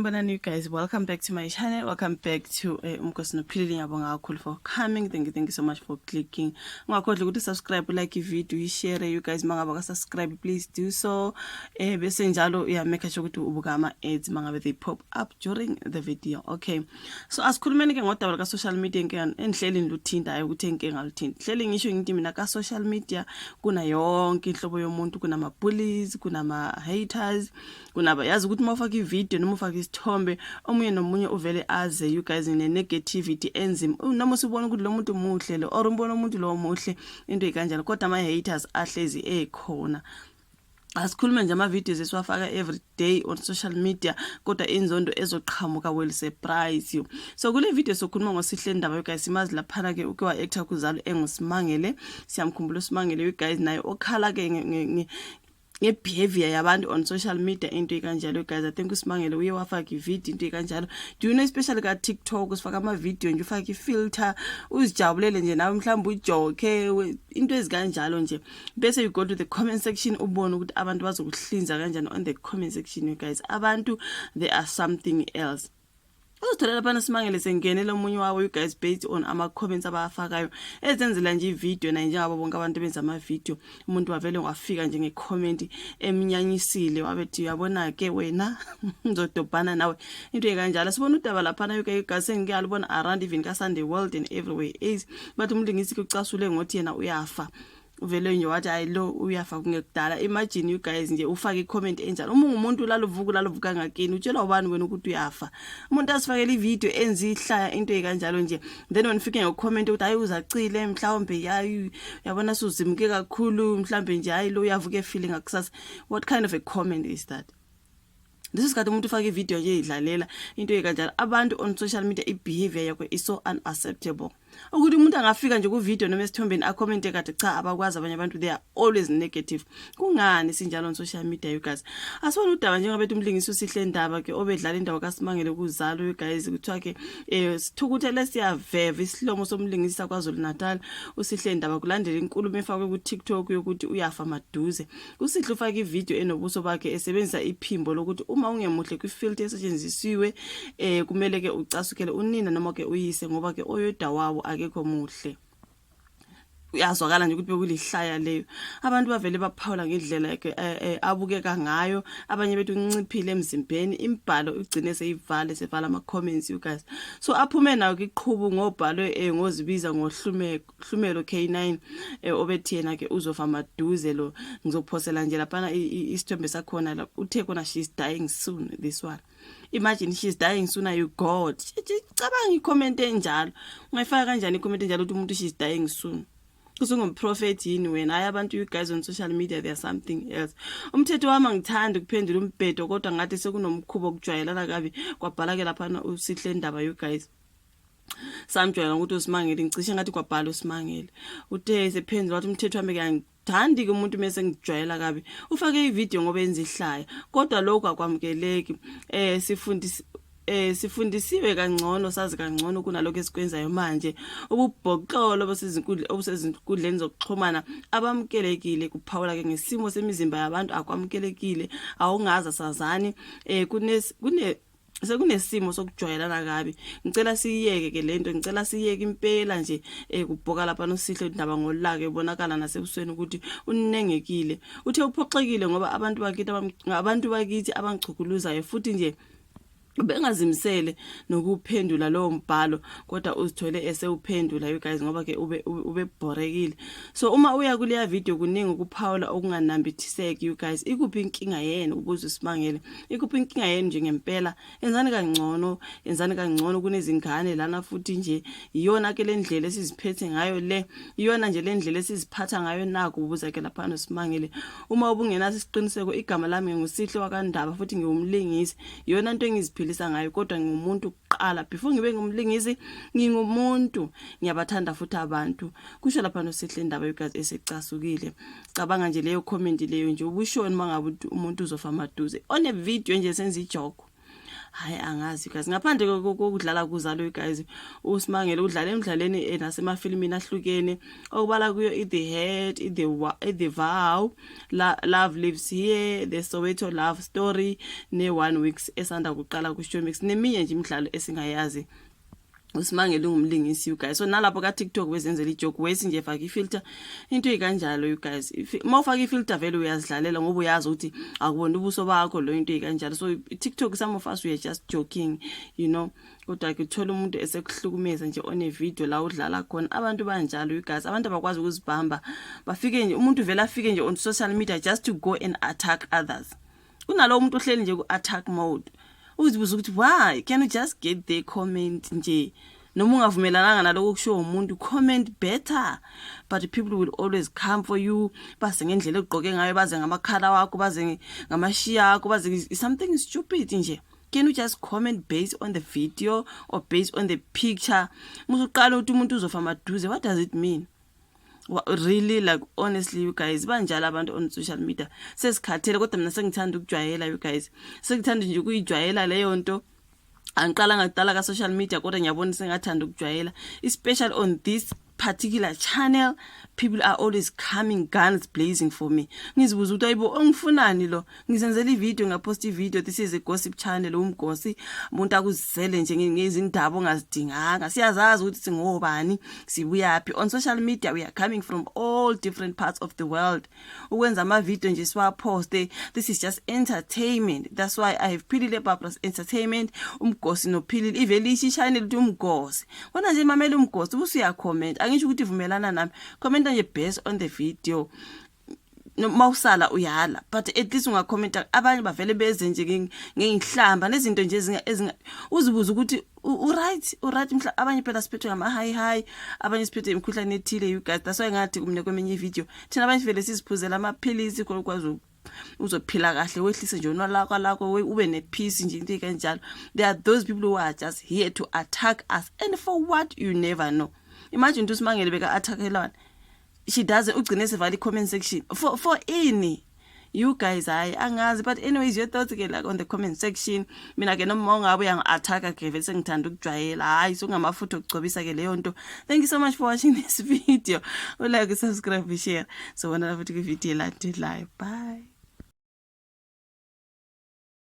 Sanibonani, you guys. Welcome back to my channel. Welcome back to Umkosi Nophilile. Ngiyabonga kakhulu for coming. Thank you, thank you so much for clicking. Ungakhohlwa ukuthi subscribe, like i-video, i-share, you guys. Mangabe ka subscribe, please do so. Bese njalo uya make sure ukuthi ubuka ama ads mangabe they pop up during the video. Okay. So asikhulumeni ke ngodaba lika social media engihleli ngiluthinta, hayi ukuthi engike ngaluthinta. Hleli ngisho ngithi mina ka social media kuna yonke inhlobo yomuntu, kunama bullies, kunama haters, kunaba yazi ukuthi uma ufaka ivideo noma ufaka isithombe, omunye nomunye uvele aze, you guys, ne-negativity enzima, noma usubona ukuthi lo muntu muhle lo or umbona umuntu lo muhle, into ekanjalo, kodwa ama-haters ahlezi ekhona. Asikhulume nje ama-videos esiwafaka every day on social media, kodwa inzondo ezoqhamuka will surprise you. So kule video sokhuluma ngoSihle Ndaba, you guys. Simazi laphana-ke uke wa-actor kuZalo enguSimangele. Siyamkhumbula uSimangele, you guys, naye okhala-ke nge-behavior yabantu on social media, into ekanjalo, guys. I think uSimangele uye wafaka ivideo, into ekanjalo. Do you know, especially ka-TikTok, usifaka ama-video nje, ufake i-filter, uzijabulele nje nawe, mhlawumbe ujoke, into ezikanjalo nje, bese you go to the comment section, ubone ukuthi abantu bazokuhlinza kanjani on the comment section. You guys, abantu, they are something else. Uzitholela laphana Simangele sengenele omunye wabo, you guys, based on ama-comments abawafakayo, ezenzela nje ividiyo naye njengabo bonke abantu benza amavidiyo. Umuntu wavele wafika nje nge-comment emnyanyisile, wabethi, "Uyabona-ke wena, ngizodobhana nawe," into ekanjalo. Sibona udaba laphana, you guys, sengike around even ka-Sunday World and everywhere is, but umlingisi ucasule ngothi yena uyafa. Uvele nje wathi, "Hayi, lo uyafa kungekudala." Imagine, you guys, nje ufake i-comment enjalo. Uma ungumuntu lalovuka lalovuka ngakini, utshelwa ubani wena ukuthi uyafa? Umuntu asifakele ivideo, enze ihlaya, into ekanjalo nje, then wena ufike ngo-comment ukuthi, "Hayi, uzacile mhlawumbe, hayi, uyabona suzimuke kakhulu mhlawumbe nje, hayi, lo uyavuka efile ngakusasa." What kind of a comment is that? Leso sikhathi umuntu ufake ividiyo nje idlalela, into ekanjalo. Abantu on social media, i-behavior yakho is so unacceptable ukuthi umuntu angafika nje kuvidiyo noma esithombeni acommente kade. Cha, abakwazi abanye abantu, they are always negative. Kungani sinjalo on social media, you guys? Asibona udaba njengoba bethi umlingisi uSihle Ndaba ke, obedlala indawo kaSimangele kuZalo, you guys, kuthiwa ke sithukuthele siyaveva isilomo somlingisi saKwaZulu Natal uSihle Ndaba, kulandela inkulumo efakwe ku-TikTok yokuthi uyafa maduze. USihle ufake ividiyo enobuso bakhe esebenzisa iphimbo lokuthi uma ungemuhle kwi-filter esetshenzisiwe, kumele ke ucasukele unina noma ke uyise, ngoba ke oyodwa wawo akekho muhle. Uyazwakala nje ukuthi bekulihlaya leyo. Abantu bavele baphawula ngendlela ke abukeka ngayo. Abanye bethu unciphile emzimbeni. Imibhalo igcine seyivale, sevala ama comments, you guys. So aphume nayo iqhubu ngobhalo ngozibiza ngoHlumelo K9, obethi yena ke uzofa maduze lo. Ngizophosela nje lapha isithombe sakhona la. Uthe kona, "She's dying soon, this one." Imagine, "She's dying soon, are you God?" Cabanga i-comment enjalo, ungayifaka kanjani i-comment enjalo ukuthi umuntu, "She's dying soon"? Usungumprofet yini wena? Hayi, abantu, you guys, on social media, there's something else. "Umthetho wami, angithandi ukuphendula umbhedo, kodwa ngathi sekunomkhuba okujwayelana kabi," kwabhala ke laphana uSihle Ndaba, you guys. Samjwayela ukuthi uSimangele, ngicishe ngathi kwabhala uSimangele. Uthe sephendula wathi, "Umthetho wami ke, angithandi ke umuntu mase ngijwayela kabi." Ufake ivideo ngoba enza ihlaya, kodwa lokhu akwamukeleki. Sifundisiwe kangcono, sazi kangcono kunalokho esikwenzayo manje. Ububhoklolo obusezinkundla, obusezinkundleni zokuxhumana abamukelekile. Kuphawula ke ngesimo semizimba yabantu akwamukelekile. Awungaza sazani, kune sekunesimo sokujwayelana kabi. Ngicela siyiyeke ke lento, ngicela siyeke impela nje, kubhoka lapha noSihle Ndaba ngolaka, ebonakala nasebusweni ukuthi unengekile. Uthe uphoxekile ngoba abantu bakithi abangichukuluzayo, futhi nje bengazimisele nokuphendula lowo mbhalo, kodwa uzithole esewuphendula, you guys, ngoba ke ube bhorekile. So uma uya kuleya video, kuningi ukuphawula okunganambithiseki, you guys. "Ikuphi inkinga yenu?" ubuze uSimangele. "Ikuphi inkinga yenu nje ngempela? Enzani kangcono, enzani kangcono, kunezingane lana." Futhi nje iyona ke le ndlela esiziphethe ngayo le, iyona nje le ndlela esiziphatha ngayo naku, ubuza ke lapha noSimangele. "Uma ubungenaso isiqiniseko, igama lami nguSihle wakaNdaba futhi ngiwumlingisi. Iyona into engiziphilisa ngayo, kodwa ngingumuntu kuqala before ngibe ngumlingisi. Ngingumuntu, ngiyabathanda futhi abantu," kusho lapha noSihle Ndaba, you guys, esecasukile. Cabanga nje leyo comment leyo nje, ubushoni mangabe umuntu uzofa maduze on a video nje senza ijoko. Hayi, angazi guys. Ngaphandle kokudlala kuzalo, guys, uSimangele udlala emidlalweni nasemafilmini ahlukene, okubala kuyo i-The Head, i-The Vow, Love Lives Here, The Soweto Love Story, ne-One Weeks esanda kuqala ku-Showmax, neminye nje imidlalo esingayazi. USimangele ungumlingisi, you guys. So nalapho ka-TikTok bezenzela ijoke wesi nje, faka ifilter, into ey'kanjalo, you guys. Uma ufaka ifilter vele uyazidlalela ngoba uyazi ukuthi akubona ubuso bakho lo, into ey'kanjalo. So i-TikTok, some of us, we are just joking. Kodwa ke uthola umuntu esekuhlukumeza nje on a video la udlala khona. Abantu banjalo, you guys. Abantu abakwazi ukuzibamba, bafike nje, umuntu vele afike nje on social media just to go and attack others. Kunalowo umuntu ohleli nje ku-attack mode, uzibuza ukuthi why can you just get the comment nje, noma ungavumelananga naloko kushiwo umuntu, comment better. But people will always come for you, baze ngendlela egqoke ngayo, baze ngamakhala wakho, baze ngamashiya akho, baze something stupid nje. Can you just comment based on the video or based on the picture? Musuqala ukuthi umuntu uzofa maduze, what does it mean? Really, like, honestly, you guys, banjalo abantu on social media. Sesikhathele, kodwa mina sengithanda ukujwayela, you guys. Sengithanda nje ukuyijwayela leyo nto. Angiqala ngaqala ka social media, kodwa ngiyabona sengathanda ukujwayela, especially on this particular channel. People are always coming guns blazing for me. Ngizibuza ukuthi ayibo, ongifunani lo? Ngizenzela ivideo, ngapost ivideo. This is a gossip channel, umgosi. Umuntu akuzisele nje ngezindaba ongazidinganga. Siyazazi ukuthi singobani, sibuyaphi on social media. We are coming from all different parts of the world ukwenza ama-video nje, siwaposte. This is just entertainment. That's why I have Philile Babras Entertainment, Umgosi noPhilile. Ivele isho i-channel ukuthi Umgosi wona nje. Mamela umgosi ubuse uyakhomenta. Angisho ukuthi vumelana nami, commenta nje based on the video. Mawusala uyala, but at least ungakhomenta. Abanye bavele beze nje ngey'nhlamba nezinto nje ezinga uzibuza ukuthi u-right, u-right. Mhla abanye phela siphethwe ngama-high high, abanye siphethwe imikhuhlane ethile, you guys. That's why ngathi mina kweminye ivideo, thina abanye vele siziphuzela amaphilisi khona ukwazi uzophila kahle, wehlise nje unolaka lakho, ube ne-peace nje, into ey'kanjalo. There are those people who are just here to attack us, and for what, you never know. Imagine ukuthi uSimangele beka-attackelwana, she doesn't, ugcine sevala i-comment section for ini, you guys? Hayi, angazi. But anyways, your thoughts ke like on the comment section. Mina ke noma ungabe uyangi-attacka ke, vele sengithanda ukujwayela. Hayi, sokungamafutha okugcobisa ke leyo nto. Thank you so much for watching this video. Ulike, subscribe, share. Sobonana futhi kwivideo elandelayo. Bye.